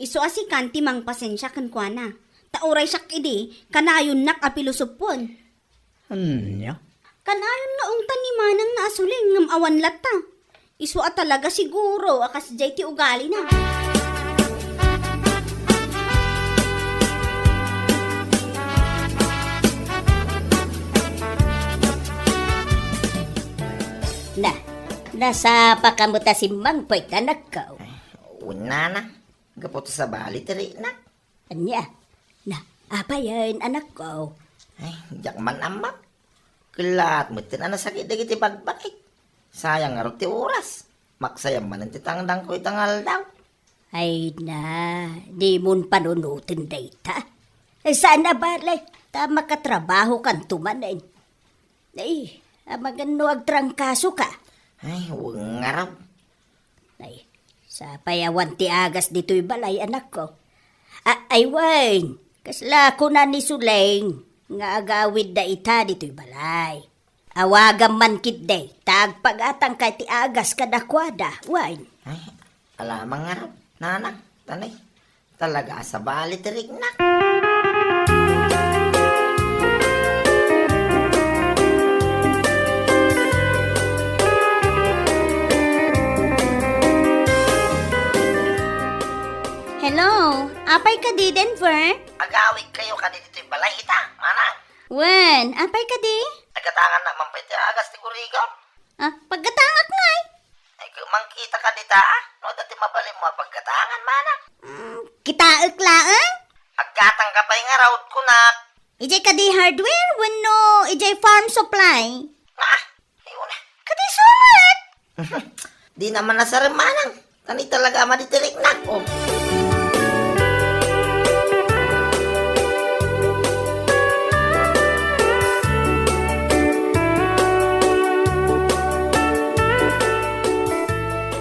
Isu a sikan ti mangpasensia kenkuana, Ta uray siak idi, kanayonnak a pilosopoen. Ania? Kanayon nga ungtan ni manang na a suling ngem awan latta. Isu a talaga siguro a kasdiay ti ugalina. Na, nasapaka met a simmangpet, anakko. Ay, wen, nanang, gapu ta sabali ti riknak. Ania? Na, apayen, anakko? Ay, diak man ammo. Kellaat metten a nasakit dagiti bagbagik. Sayang ngarud ti oras. Maksayam manen ti tangdangko ita nga aldaw. Ay na, dimon panunoten dayta. Eh, saan a bale, ta makatrabahokanto manen. Ay, amangan no agtrangkasoka. Ay, wen ngarud. Ay, sapay awan ti agas ditoy balay, anakko. A-, ay wen, kasla kuna ni Suleng nga agawidda ita ditoy balay. Awagam man ketdi, ta agpagatangka iti agas kadakuada, wen. Ay, ala man ngarud, nanang, tanay. Talaga a sabali ti riknak. Hello, apay kadi, Denver? Agawidkayo kadi ditoy balay ita, manang? Wen, apay kadi? Nagatangannak man pay ti agas ti gurigor. Ah, paggatangak ngay. Ay, mangkitaka dita, ah? No, adda ti mabalinmo a paggatangan, manang. Mm, kitaek laeng? Aggatangka pay ngarud, kunak. Idiay kadi hardware wenno idiay farm supply? Ah, ay, wala. Kadi sumat! Di naman nasarem, manang. Tan ita talaga a madi ti riknak, oh.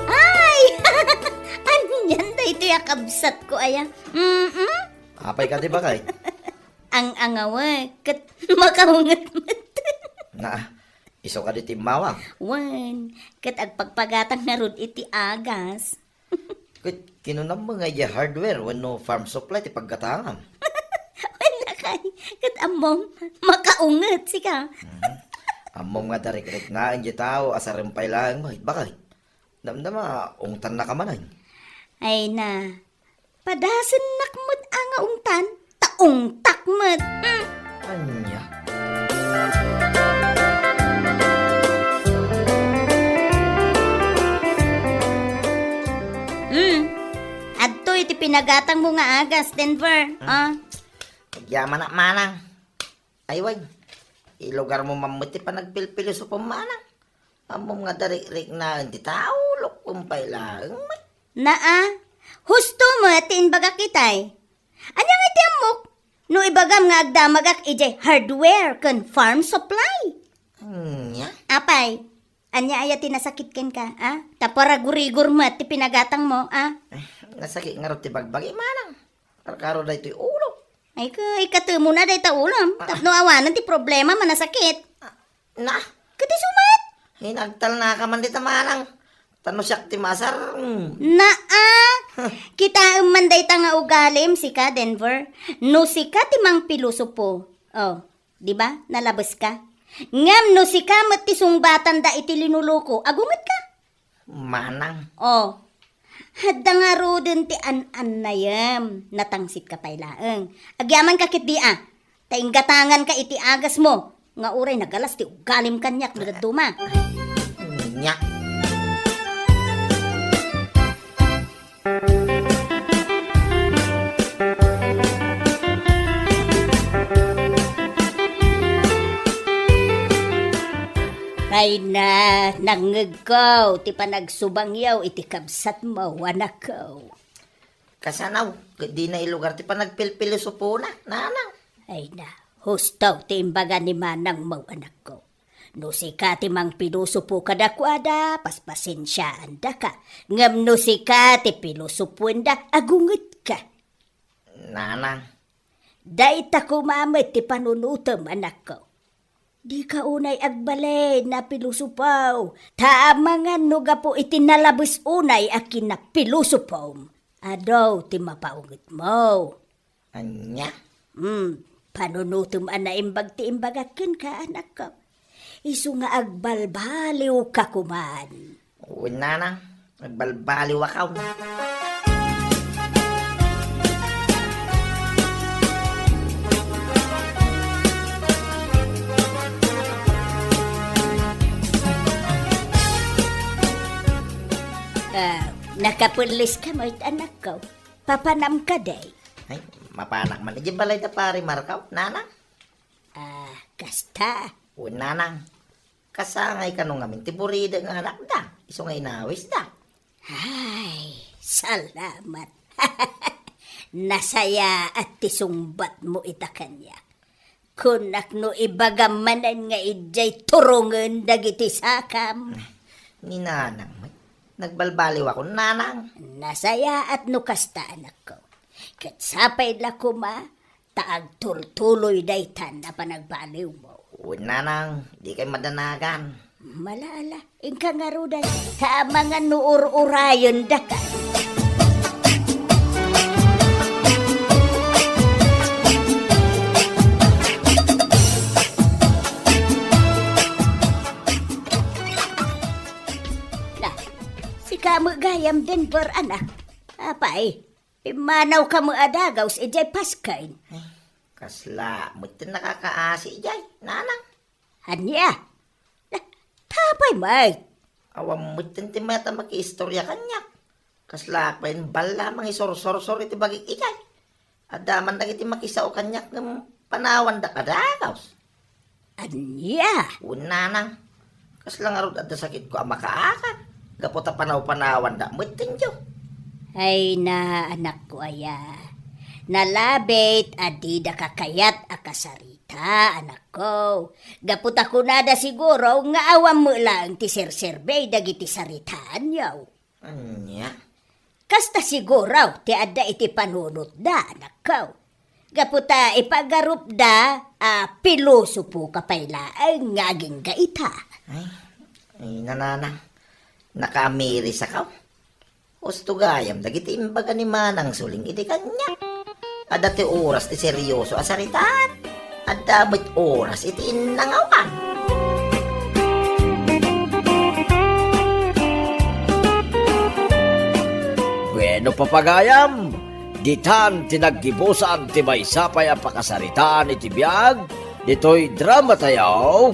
Ay! Anian daytoy a kabsatko aya? Mm-mm. Apay kadi, bakay? Ang-angawa, ket makaunget met. Na, isu kadi ti immawang? Wen, ket agpagpagatang ngarud iti agas. Ket kinunam met nga idiay hardware wenno farm supply ti paggatangam? Wen, lakay, ket ammom, makaunget sika. Mhm. Ammom nga adda rikriknaen diay tao a sarem pay laeng met, bakay? Damdama, ungtannaka manen. Ay na, padasennak met a nga ungtan, ta ungtak met. Hmm. Ania? Hmm. Adtoy ti pinagatangmo nga agas, Denver. Hmm. Ah. Agyamanak, manang. Ay, wen, ilugarmo man met ti panagpilpilosopo, manang. Ammom nga adda rikriknaen ti tao, lukkom pay laeng met. Naa, husto met ti imbagak itay. Ania ngay ti ammok no ibagam nga agdamagak idiay hardware ken farm supply? Ania? Apay, ania aya ti nasakit kenka, a? Ta paragurigor met ti pinagatangmo, a? Eh, nasakit ngarud ti bagbagi, manang. Karkaro daytoy ulo. Ay, ka, ikatemona dayta ulam. Ah. Tapno awanen ti problema, manasakit. Ah, na? Ket isu met? Ay, nagtalnaka man dita, manang. Tano siak ti maasar. Mm. Naa! Kitaem man dayta nga ugalim, sika, Denver. No sika ti mangpilosopo. Oh, di ba? Nalabeska. Ngem no sika met ti sungbatanda iti linuluko, agungetka? Manang. Oh. Adda ngaruden ti an-annayem. Natangsitka pay laeng. Agyamanka ketdi a. Ta inggatanganka iti agasmo nga uray nagalas ti ugalim kaniak no dadduma. Nya. Ay na, nangngegko ti panagsubangyo iti kabsatmo, anakko. Kasano, ket dina ilugar ti panagpilpilosopona, nanang. Ay na, husto ti imbaga ni manangmo, anakko. No sika ti mangpilosopo kadakuada, paspasensiaandaka. Ngem no sika ti pilosopoenda, agungetka. Nanang. Dayta koma met ti panunotem, anakko. Dika unay agbalin a pilosopo, ta amangan no gapu iti nalabes unay a kinapilosopom, adu ti mapaungetmo. Ania? Hmm, panunotem a naimbag ti imbagak kenka, anakko. Isu nga agbalbaliwka koman. Wen, nanang, agbalbaliwak. Ah, nakapelliska met, anakko. Papanam kadi? Ay, mapanak man idiay balay da Pari Markaw, nanang. Ah, kasta. Wen, nanang. Kasangay kano ngamin ti buridek nga anakda, isu nga inawisda. Ay, salamat. Nasayaat ti sungbatmo ita kaniak. Kunak no ibagam manen nga idiay turongen dagiti sakam. Ni nanang met, nagbalbaliwakon, nanang. Nasayaat no kasta, anakko. Ket sapay la koma ta agtultuloy daytan a panagbaliwmo. Wen, nanang, dikay madanagan. Mala, ala, inka ngaruden, ta amangan no ur-urayendaka. Na, sika met gayam, Denver, anak. Apay, pimmanawka met a dagaws idiay pasken. Ay, kasla met ti nakakaasi idiay, nanang. Ania? Na, tapay met. Awan met ti mayat a makiistoria kaniak. Kasla pay balla mangisursor-sor iti bagik idiay. Adda man dagiti makisao kaniak ngem panawandak a dagaws. Ania? Wen, nanang. Kasla ngarud adda sakitko a makaakan gapu ta panaw-panawandak met ti inyo. Ay na, anakko aya. Nalabit a didaka kayat a kasarita, anakko. Gapu ta kunada siguro nga awan met laeng ti serserbi dagiti saritaanyo. Ania? Kasta siguro ti adda iti panunotda, anakko. Gapu ta ipagarupda a pilosopoka pay laeng nga agingga ita. Ay, ay, nanang, nakaamirisakaw. Husto gayam dagiti imbaga ni Manang Suling iti kaniak. Adda ti oras ti serioso a saritaan. Adda met oras iti innangawan. Bueno, papagayam, ditan ti naggibusan ti maysa pay a pakasaritaan iti biag ditoy dramatayo,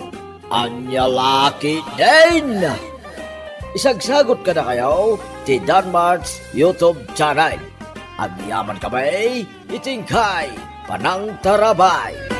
Ania La Ketdin. Isagsagut kadakayo ti Danmart's YouTube channel. Agyaman kami iti inkay panangtarabay.